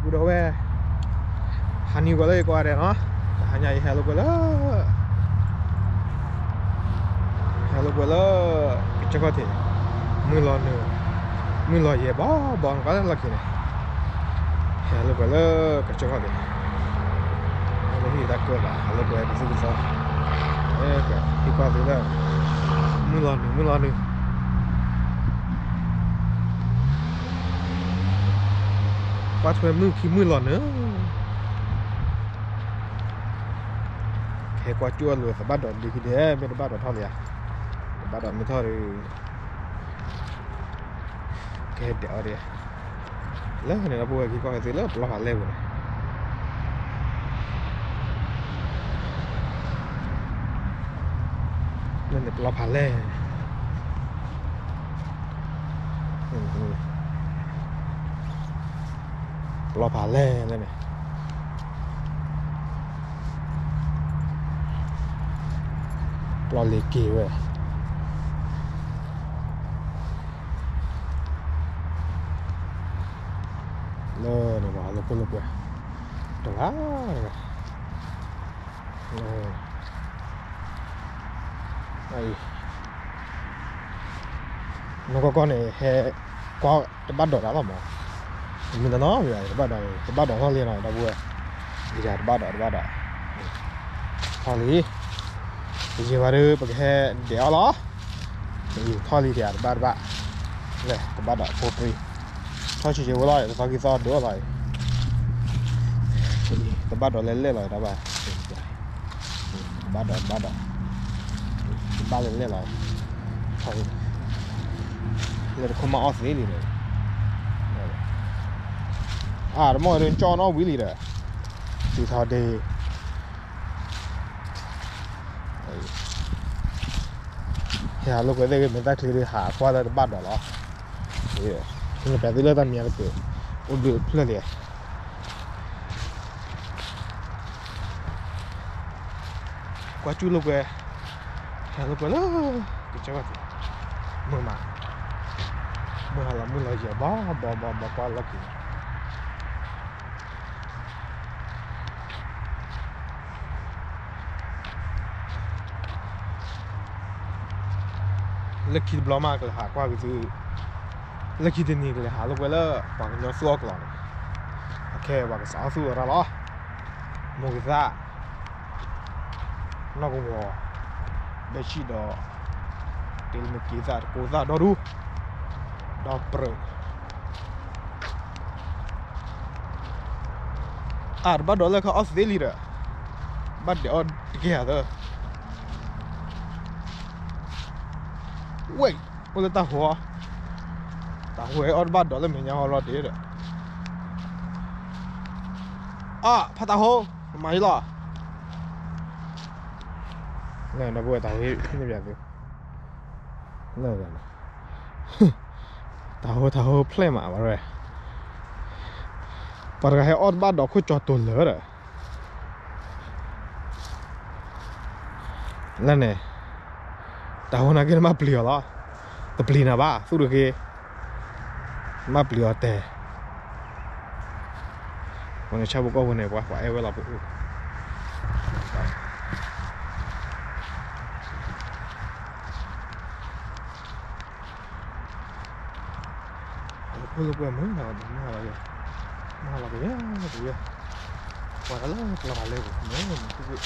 ပူၤဒီးဝဲ ဟးနံၤကွၢ်လၢယကွၢ်ဒဲးနီၤ, တဟါညါအံၤဟဲလိာ်ကွဲလၢ ဟဲလိာ်ကွဲလၢ ကစၢၢ်ခီၣ်ထံး, မုၢ်လီၤနုာ်, မုၢ်လီၤယဲၢ်ဘီဘီနကွၢ်လၢလီၢ်ခံန့ၣ်, ဟဲလိာ်ကွဲလၢကစၢၢ်ခီၣ်ထံး, လၢဟံၣ်တၢ်ကၢၢ်ဘၣ် ဟဲလိာ်ကွဲကသူကသီ, ဟံၣ်ကွၢ်သ့လၢ မုၢ်လီၤနုာ် မုၢ်လီၤနုာ် ကွၢ်ထွဲမုၢ်ခံမုၢ်လီၤနုာ်, ကဟဲကွၢ်ကၠူၣ်အလိၤ သဘၣ်ဒိးဒုးခံဒဲး မ့ၢ်တဘၣ်ဒိးထီၣ်လံဧါ, တဘၣ်ဒိးမ့ၢ်ထီၣ်ဒီး ကဟဲဒဲးအီၤဒံး, လၢန့ၣ်ဒီပုၢ်ဝဲၢ်ခံကီၢ်ဟဲသ့လၢပျီဖးလဲၢ်ပူၤန့ၣ်, လၢန့ၣ်ပျီဖးလဲၢ် ပျီဖးလဲၢ်လၢန့ၣ်, ပျီလ့ၤက့ၤဝဲ လၢန့ၣ်လီၤ လၢပှဲၤလၢပှဲၤ တဂၤတဂၤ နကီၢ်ကီၢ်န့ၣ် ဟဲကွၢ်တဘၣ်ဒိးတၢ်လီၤမး, မုၢ်တနီၤ တဘၣ်ဒိး တဘၣ်ဒိးထီၣ်လံနီၤ ဒီပုၢ်ဝဲၢ်, တဘၣ်ဒိး တဘၣ်ဒိး ထီၣ်လံ, ပယံၤဘၣ်ဒီး ပကဟဲဒဲးအီၤလီၤ, ထီၣ်လံတဘၣ်တဘၣ်, လဲၤတဘၣ်ဒိးဖိပြံ, ထီၣ်ဆံးဆံးဝဲလီၤ တသီခံသီဒိၣ်လီၤ, တဘၣ်ဒိးလဲၤလဲၣ်လီၤ တဘၣ် တဘၣ်ဒိး တဘၣ်ဒိး တဘၣ်လဲၤလဲၣ်လီၤ, လၢတခိၣ်မးအီၣ်သ့လံဒီး, အတမီၢ်ဒ်ကၠီနီၣ်ဝံၤလံဒီး, စံးထီၣ်ဒ့ ဟဲဟးလိာ်ကွဲသ့ၣ်ဂ့ၤ မ့ၢ်တၢ်ချံဒ် ဟးကွၢ်လၢတဘၣ်ဒိးလီၤ, နပျးသ့လၢတၢ်မံၤတက့ၢ်, အိၣ်ဘျုးဖျၢၣ်လံ, ကွၢ်ကၠူၣ်လိာ်ကွဲ, ဟဲလိာ်ကွဲလၢ ကစၢၢ်ခီၣ်ထံး, မုာ်မး, မုၢ်ဟါလီၤမုၢ်လီၤယဲၢ်ဘီဘီဘီဘီကွၢ်လီၢ်ခံန့ၣ် လၢခံတဘျီမး ကလဲၤဟးကွၢ်က့ၤသု, လၢခံတနံၤကလဲၤဟးလိာ်ကွဲလၢ ပှၤကညီသူၣ်အီၣ်ကျီၤန့ၣ်, အခဲပှၤကစးအီၣ်သူၣ်အီၣ်တၢ်လီၤ, မိၢ်ကသၣ်, နီၢ်ကဝီၤ, ဘဲဆံၣ်ဒီး တ့လမ့ၢ်က့ၤသၣ်တကိးသၣ်ဒီဒူၣ်, ဒီးပြၢး အတဘၣ်ဒိးလၢခီအီၣ်သ့လံဒီး, ဘၣ်ဒဲးအီၣ်တက့ၢ်ဧါသၢ, ဝဲ, အိၣ်လၢတၢ်ဟိ, တၢ်ဟိအီၣ်တဘၣ်ဒိးလၢမဲာ်ညါဟီလီၤဒ့ဒီး, အဖးတၢ်ဟိ, မၤအံၤလီၤ, လၢဒီပုၢ်ဝဲၢ်တၢ်ဟိန့ၣ်ပျးသု တၢ်ဟိတၢ်ဟိဖျဲၣ်မးဘၣ်ရဲ, ပှၤတဂၤဟဲအီၣ်တဘၣ်ဒီးခိၣ်ကၠီတိၤလၢာ်ဒီး, လၢန့ၣ်, တၢ်ဟိနာ်က့နဘၣ်ပျံၤအီၤလီၤ, တပျံၤနၤဘၣ် သူၣ်တဂ့ၤ, ဘၣ်ပျံၤအီၤတဲ ပှၤန့ၣ်ဆၣ်ဖိကီၢ်ဖိန့ၣ် ပှၤပှၤအဲၣ်ဝဲလီၤပအိၣ် ဖိလၢပှဲၤမုၢ်နၤ မုၢ်ဟါလီၤယဲ, မုၢ်ဟါလီၤကယဲကယဲ, ပှၤတၢ်လၢပျီဖးလဲၢ်ပူၤမုၢ်မုၢ်ခုၣ်ခုၣ်,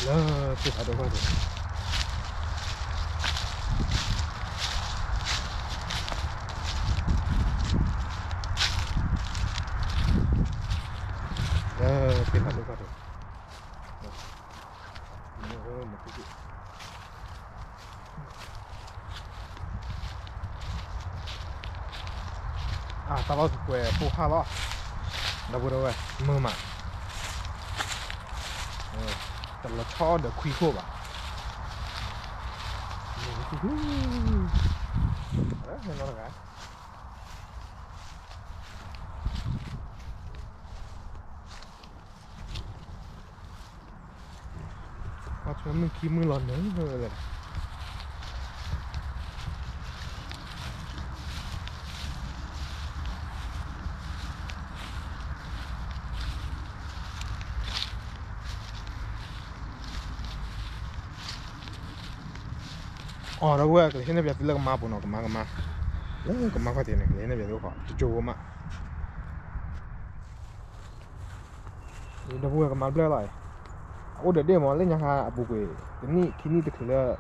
လၢသ့ၣ်ဖးဒိၣ်ခီၣ်ထံး လၢသ့ၣ်ဖးဒိၣ်ခီၣ်ထံး အတၢ်လီၢ်ကကွဲးဖိဟါလီၤ, ဒီပုၢ်ဒီဝဲၢ် မုာ်မး, တလီၤဆီဒီးခွံခိၣ်ဘၣ်, မုာ်ခုၣ်ခုၣ်, ဟဲနီတဂၤ ကွၢ်ထွဲမုၢ်ခံမုၢ်လီၤနုာ်လၢ လၢ လၢ အီၤ ဒီပုၢ်ဝဲၢ် ကလဲၤဟ့ၣ်န့ၢ်ပှၤသုလၢကမါပူၤနီၤ, ကမါကမါ, လၢကမါခီၣ်ထံးန့ၣ် ကလဲၤဟ့ၣ်န့ၢ်ပှၤသုဃီ တကၠိဖိမး, ဒီပုၢ်ဝဲၢ်ကမါဘျဲၣ်လီၤအံၤ, အအိၣ်ဒီးဒ့ၣ်မး လၢညါခါအပူၤကွံာ် တနံၣ်ခံနံၣ်တချုးလၢ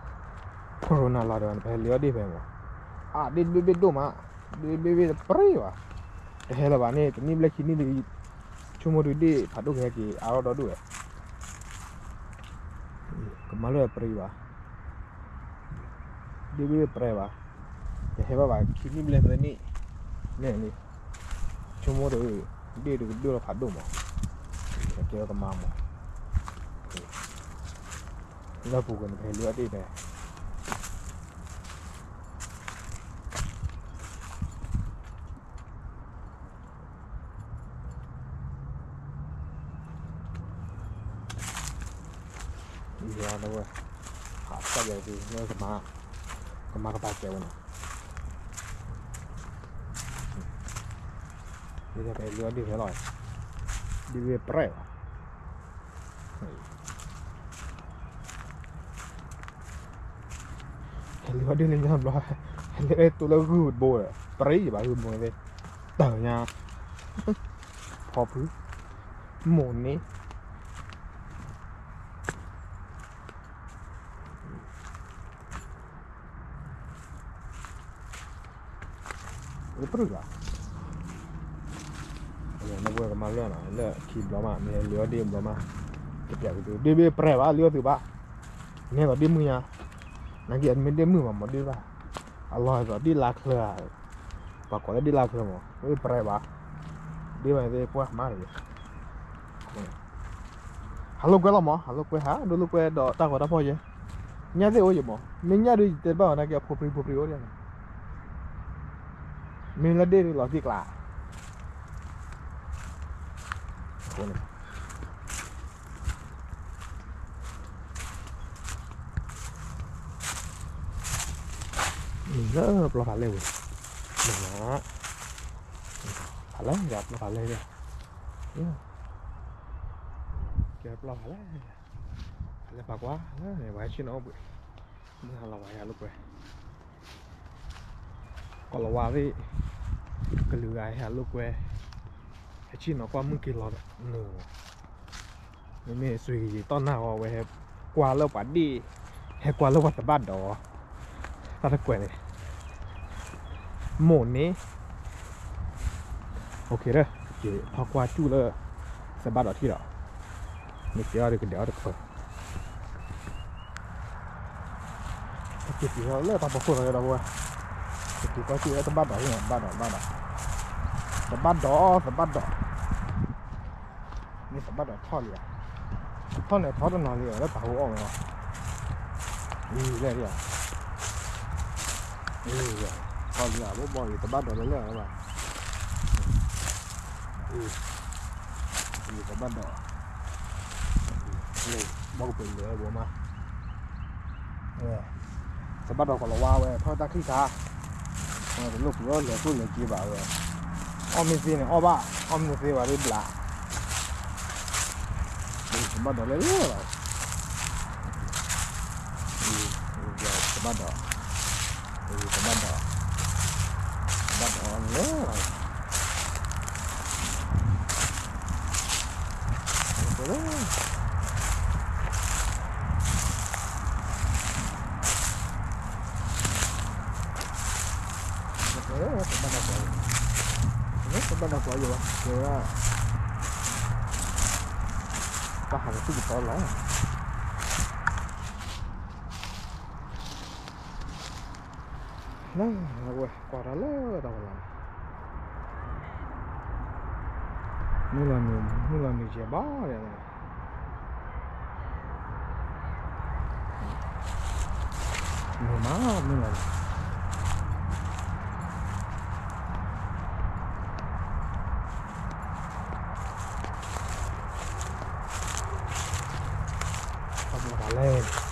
corona လီၤဒီး ပဟဲလံၤအီၣ်ဒ့ၣ်ဖဲမး, အဒ့ၣ်တဘ့ၣ်ဘ့ၣ်ဒိၣ်မး, ဒ့ၣ်တဘ့ၣ်ဘ့ၣ်တပြံၤဘၣ်, တဟဲလၢၤဘၣ်န့ၣ် တနံၣ်ဘျဲၣ်ခံနံၣ်တ ဆိကမိၣ်ဒုးဒ့ၣ်ဖးဒိၣ်ကဟဲက့ၤအါထီၣ်ဒီဒူၣ်ဝဲ, ကမါလၢတပြံၤဘၣ်, ဒ့ၣ်ဘ့ၣ်ပြံၤဘၣ်, တဟဲဘၣ်ဘၣ် ခံနံၣ်ဘျဲၣ်သၢနံၣ်, န့ၣ်န့ၣ်, ဆိကမိၣ်ဒီး ဒ့ၣ်တကဒိၣ်လီၤဖးဒိၣ်မး, ကဲဝဲကမါမး, လၢပူၤကွံာ်န့ၣ် ပဟဲလံၤအီၣ်ဒ့ၣ်ဖဲ ယၤဒီးဝဲ, ဟးစၢ်ယၤဒုး လၢ ကမါကပၤကဲဝဲန့ၣ်, ဒ်သိးပဟဲလံၤအီၣ်ဒ့ၣ်ဖဲလီၤ, ဒ့ၣ်ဝဲပြဲၣ်ဘၣ်, ဟဲလံၤအီၣ်ဒ့ၣ်လၢညါဘျီ, ဟဲလံၤအီၣ်ဒ့ၣ်လၢဂုၢ်ဘိဒီး ပြံၤဘၣ်ဂုၢ်ဘိန့ၣ်, တၢ်ညါ, ဖီဖု, မိၢ်န့ၣ် ပြံၤဘၣ်, နပှဲၤကမၤလၢာ်နီၤ လၢခံဘျီမး မ့ၢ်လံၤအီၣ်ဒ့ၣ်ဘျီမး, ကပျးကဒု ဒ့ၣ်ဘ့ၣ်ပြဲၢ်ဘၣ် လံၤအီၣ်သုးဘၣ်, နဲသိးဒ့ၣ်မုၢ်ညါ, နာ်က့အမ့ၢ်ဒ့ၣ်မုၢ်မး မၤဒ့ၣ်ဘၣ်, အလီၢ်သိးဒ့ၣ်လါချၢဧါ, ပှၤကိးလၢဒ့ၣ်လါချၢမး ဝ့ၢ်ပြဲၢ်ဘၣ်, ဒ့ၣ်ဘၣ်သ့ၣ်ပှၢ်မးတဂ့ၤ ဟးလိာ်ကွဲလီၤမး ဟးလိာ်ကွဲ ဟးဒိလိာ်ကွဲဒီးတၢ်ဂီၤတၢ်ဖီၣ်ယဲ, ညၣ်သ့ၣ်အိၣ်ယဲမး မ့ၢ်ညၣ်ဒုးယတဲဘၣ်အီၤနာ်က့အဖိပြံဖိပြံအိၣ်ဒၣ်န့ၣ်, မ့ၢ်လၢဒ့ၣ်ဒုးလီၤတံၢ်ကျါ, အဃိန့ၣ် လၢပျီဖးလဲၢ်ဝဲ, ဖးလဲၢ်ယၤပျီဖးလဲၢ်ယၤ, ကဲပျီဖးလဲၢ်, ဖးလဲၢ်ဖးကွၢ်လၢန့ၣ် ပှၤဟဲဆ့ၣ်နီၤအိၣ်ဘှံး, မုၢ်ဟါလီၤဝဲဟဲလိာ်ကွဲ ကီၢ်လီၤဝါသ့ၣ်, ကလုာ်ဂၤဟဲလိာ်ကွဲ, ဟဲဆ့ၣ်နီၤကွၢ်မုၢ်က့ၤလီၤနုာ်မး, မ့မ့ၢ်စွ့ၤကယံၤတီၢ်နၢ်ဂီၤဝဲဟဲကွၢ်လၢပှၤဒ့ၣ်, ဟဲကွၢ်လၢပှၤသဘၣ်ဒိး, တၢ်တကွဲးန့ၣ်, မိၢ်န့ၣ် အိၣ်ခ့ဒီး က့ၤထီၣ်ကွၢ်စူၣ်လၢ သဘၣ်ဒိးထံၣ်ဒီး, မ့ၢ်ကဲအီၤဒီးကဒဲးအီၤတဖၢ ပက့ၤတုၤလၢတၢ်ဖီခိၣ်လီၤဒီပုၢ်ဝဲၢ်, ပက့ၤကွၢ်စူၣ်လၢသဘၣ်ဒိးန့ၣ် သဘၣ်ဒိး သဘၣ်ဒိး, သဘၣ်ဒိး, သဘၣ်ဒိး, မ့ၢ်သဘၣ်ဒိးထီၣ်လံဧါ, ထီၣ်န့ၣ်ထီၣ်တနီၤလံဧါ လၢပာ်ဟူအီၣ်ဝဲလီၤ, အံၤလဲၣ်ဧါ, အံၤ, ထီၣ်လံဧါ ဘိဘီအံၤ သဘၣ်ဒိးလၢလၢၣ်ဘၣ်, အံၤ, အံၤသဘၣ်ဒိး, ဘီကပၤလၢာ်ဘိမး သဘၣ်ဒိးကီးလီၤဝါဝဲ ထီၣ်တၢ်ချံၣ်ခါ, တလိၣ်ပှၤလဲၤကျိၣ်လဲၤစ့ဘၣ်ဝဲ, အီၣ်မ့ၢ်သ့န့ၣ်အီၣ်ဘၣ်, အီၣ်မ့ၢ်တသ့ဘၣ်ဒ်ဘျး, သဘၣ်ဒိးလၢလၢၢ်လီၤ, သဘၣ်ဒိး, သဘၣ်ဒိး, သဘၣ်ဒိးလၢလီၤ တဘၣ်ဒိးကွၢ်, တဘၣ်ဒိးကွၢ်ယဝဲ, ယဝဲ, ပှၤဟးကသူၣ်ကသီလီၤ, လၢဝဲကွၢ်တၢ်လၢတၢ်ဝဲလီၤ, မုၢ်လီၤနုာ်, မုၢ်လီၤနုာ်ကဲဘၣ်, မုၢ်မး မုၢ်လီၤနုာ်, တၢ်ဘျီဖးလဲၢ်